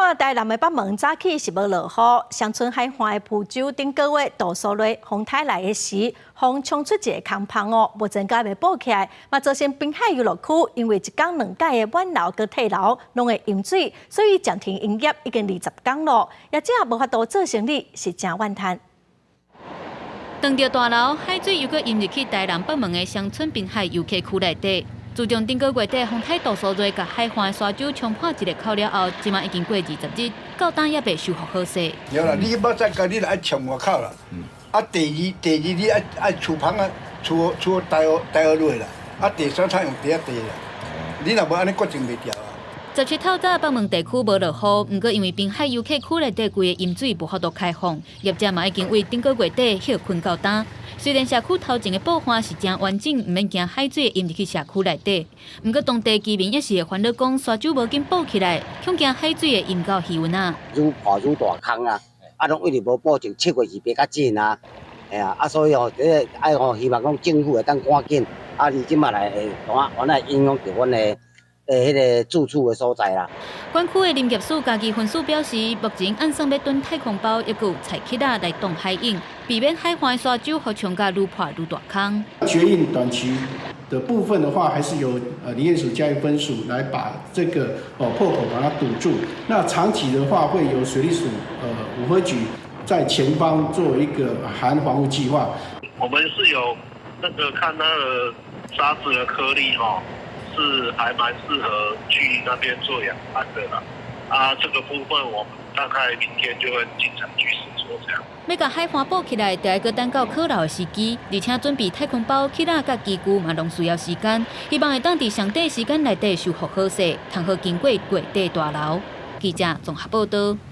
看台南的北門早起是無落雨，雙春海岸的浮洲頂個月杜蘇芮風颱來的時，風衝出一個空縫哦，目前閣未補起來，嘛造成濱海遊樂區因為一工兩改的滿樓佮退樓攏會淹水，所以暫停營業已經20工咯，業者無法度做生意，是誠怨嘆。當著大樓海水又閣淹入去台南北門的雙春濱海遊客區內底。自從頂個月底風颱杜蘇芮共海岸沙洲衝破一個口了後，這馬已經過20日，到今猶未修復好勢。有啦，你欲再共你來愛衝外口啦。啊，第二第二你愛愛厝旁啊，厝厝大學大學落啦。啊，第三才用地仔地啦。你若無按呢決定袂牢啊。17透早北門地區無落雨，毋過因為濱海遊客區內底規个淹水無法度開放，業者嘛已經為頂個月底歇睏到今。雖然社區頭前的布岸是誠完整，毋免驚海水淹入去社區內底，毋過當地居民也是會煩惱講沙洲無緊補起來，恐驚海水會淹到魚塭仔。愈破愈大空啊！啊，攏一直無補，從7月是袂較緊啊，嘿啊，啊，所以吼，這个愛吼，希望講政府會當趕緊，啊，伊這馬來會怎原來影響著阮的欸，彼个住處的所在啦。管區的林業署嘉義分署表示，目前按算欲囤太空包，抑閣有菜器仔來擋海湧，避免海岸沙洲予衝甲愈破愈大空。決議短期的部分的話，還是由林業署嘉義分署來把這個破口把它堵住。那長期的話，會由水利署五合局在前方做一個海岸防護計劃。我們是有那個看那個沙子的顆粒吼，是還蠻適合去那邊做養殖的啦。啊，這個部分我們大概明天就會進場去試做這樣。欲共海岸補起來，著愛閣等到可老的時機，而且準備太空包、器材佮機具嘛，攏需要時間。希望會當佇上短時間內底修復好勢，通好經過月底大流。記者綜合報導。